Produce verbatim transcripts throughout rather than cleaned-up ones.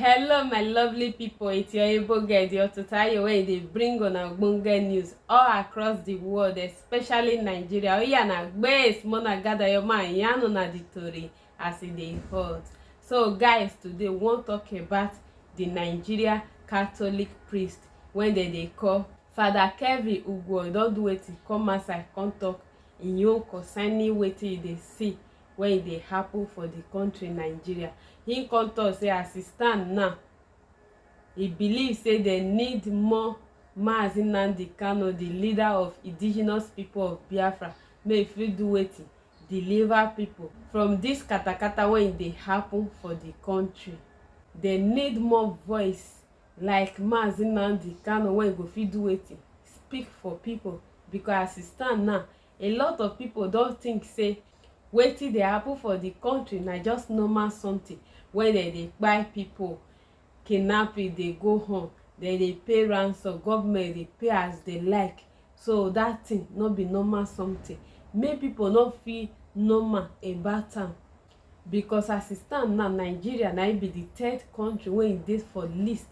Hello, my lovely people. It's your Igbo girl, the Ototayo, where they bring on ogbonge news all across the world, especially Nigeria. Oh yeah, na gbes, mona gather your man, yarn on the tori as it dey hot. So, guys, today we wan talk about the Nigeria Catholic priest when they dey call Father Kevin Ugwo. Don do wetin come outside, come talk in your concerning wetin you dey see wey e dey happen for the country Nigeria. He come talk say as e stand now, he believe say they need more Mazi Nnamdi Kanu, the leader of indigenous people of Biafra, make e fit do wetin, deliver people from this katakata wey dey happen for the country. They need more voice like Mazi Nnamdi Kanu wey go fit do wetin, speak for people, because as e stand now, a lot of people don think say wetin dey happen for the country na just normal something wey dem dey kpai people, kidnapping dey go on, dem dey pay ransom, government dey pay as they like. So that thing no be normal something. Make people no feel normal about am, because as e stand now, Nigeria na im be the third country wey e dey for list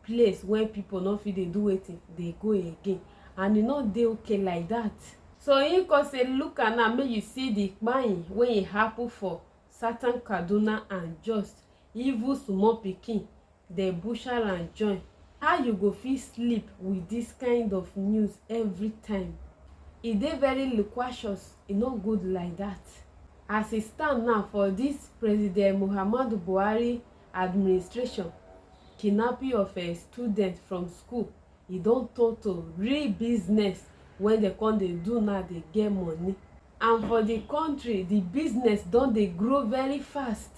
place wey people no fit dey do wetin, dey go again, and e no dey okay like that. So he come say, look am now, make you see the kpai wey e happen for Southern Kaduna and Jos, even small pikin, the bushal and join. How you go fit sleep with this kind of news every time? E dey very loquacious, e no good like that. As e stand now for this President Muhammadu Buhari administration, kidnapping of a student from school, e don turn to real business wey dem come dey do now, dey get money. And for the country, the business don dey grow very fast.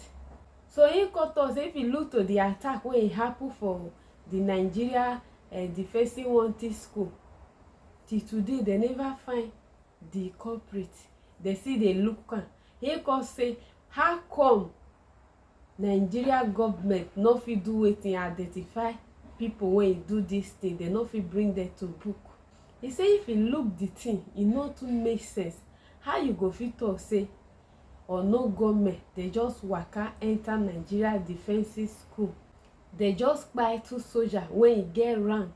So he come talk say if you look to the attack wey e happen for the Nigeria uh, defensive wanted school, till today they never find the culprit. They still dey look am. He come say, how come Nigeria government no fit do wetin, identify people wey do this thing? They no fit bring them to book. He say if you look the thing, e no too make sense. How you go fit talk say or no government dey just waka enter Nigeria defensive school, dey just kpai two soldier wey e get rank?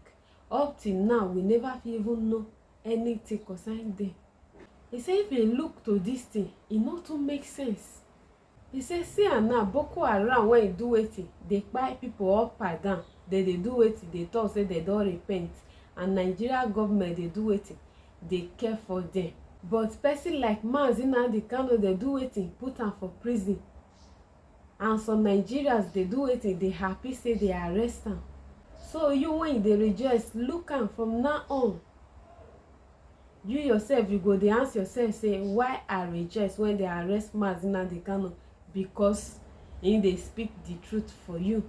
Up till now, we never fit even know anything concern them. He say if you look to this thing, e no too make sense. He say see am now, Boko Haram wey e do wetin, dey kpai people up and down, they dey do wetin, they talk say they don repent, and Nigeria government dey do wetin, dey care for them. But person like Mazi Nnamdi Kanu dey do wetin, put am for prison, and some Nigerians dey do wetin, dey happy say they arrest am. So you wey you dey rejoice, look am from now on. You yourself, you go dey ask yourself say, why I rejoice when they arrest Mazi Nnamdi Kanu? Because he dey speak the truth for you.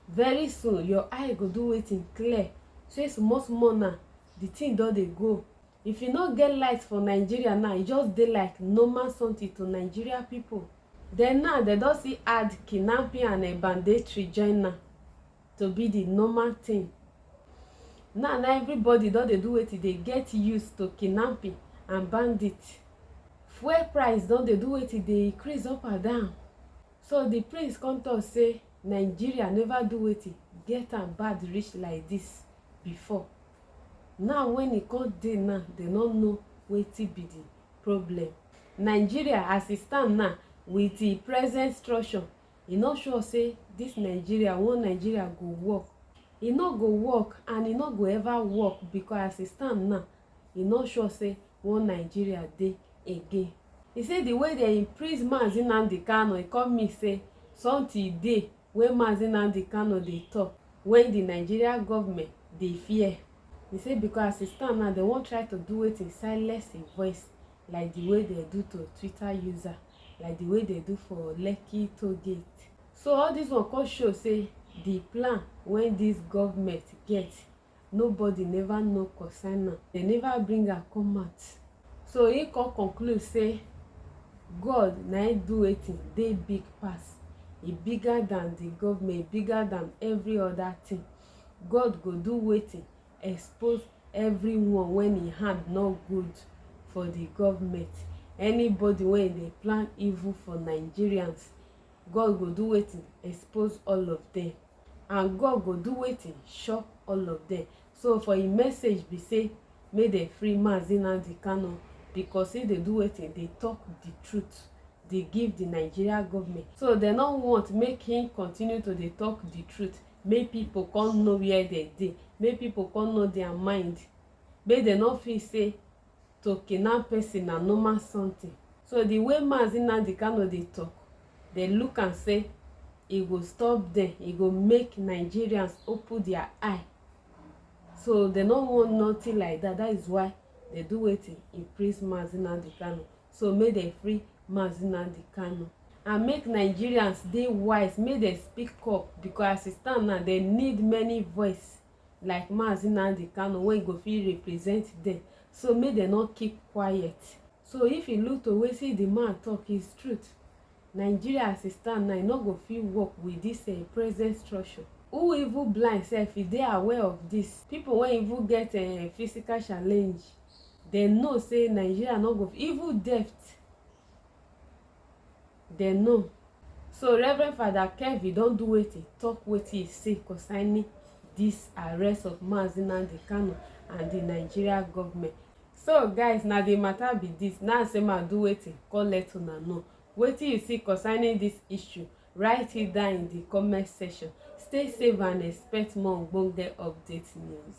Very soon your eye go do wetin, clear. Say small small now, the thing don dey go. If you no get light for Nigeria now, e just dey like normal something to Nigeria people. Then now they don still add kidnapping and a banditry join now to be the normal thing. Now, now everybody don dey do wetin, dey get used to kidnapping and bandit. Fuel price don dey do wetin, dey increase up and down. So the prince come talk say Nigeria never do wetin, get am bad reach like this before. Now when e come dey now, they no know wetin be the problem. Nigeria as e stand now, with the present structure, e no sure say this Nigeria, one Nigeria go work. E no go work, and e no go ever work, because as e stand now, e no sure say one Nigeria dey again. He say the way they imprison Mazi Nnamdi Kanu, e come mean say something dey wey Mazi Nnamdi Kanu dey talk, wey the Nigeria government dey fear. He say because as e stand now, they wan try to do wetin, silence im voice, like the way they do to Twitter user, like the way they do for Lekki toll gate. So all this one come show say the plan wey this government get, nobody never know concern am. They never bring am come out. So he come conclude say God na him do wetin dey big pass. E bigger than the government, e bigger than every other thing. God go do wetin, expose everyone when e hand no good for the government. Anybody wey dey plan evil for Nigerians, God go do wetin? Expose all of them. And God go do wetin? Shock all of them. So for im message be say make dem free Mazi Nnamdi Kanu, because he dey do wetin? Dey talk the truth, dey give the Nigeria government. So dem no want make him continue to dey talk the truth, make people come know where dem dey, make people come know their mind, make dem no feel say to kidnap person na normal something. So the way Mazi Nnamdi Kanu dey talk, dem look am say e go stop them, e go make Nigerians open their eye. So dem no want nothing like that. That is why dem do wetin? Imprison Mazi Nnamdi Kanu. So make dem free Mazi Nnamdi Kanu and make Nigerians dey wise, make dem speak up, because as e stand now, dem need many voice like Mazi Nnamdi Kanu wey go fit represent them. So make dem no keep quiet. So if you look to wetin the man talk, is truth. Nigeria as e stand now, e no go fit work with this uh, present structure. Who even blind sef, e dey aware of this. People wey even get uh, physical challenge, dem know say Nigeria no go, even deaf, dem know. So Reverend Father Kevin don do wetin? Talk wetin he say concerning this arrest of Mazi Nnamdi Kanu and the Nigeria government. So guys, na the matter be this. Now say ma do wetin? Come let una know wetin you see concerning this issue. Write it down in the comment section. Stay safe and expect more ogbonge update news.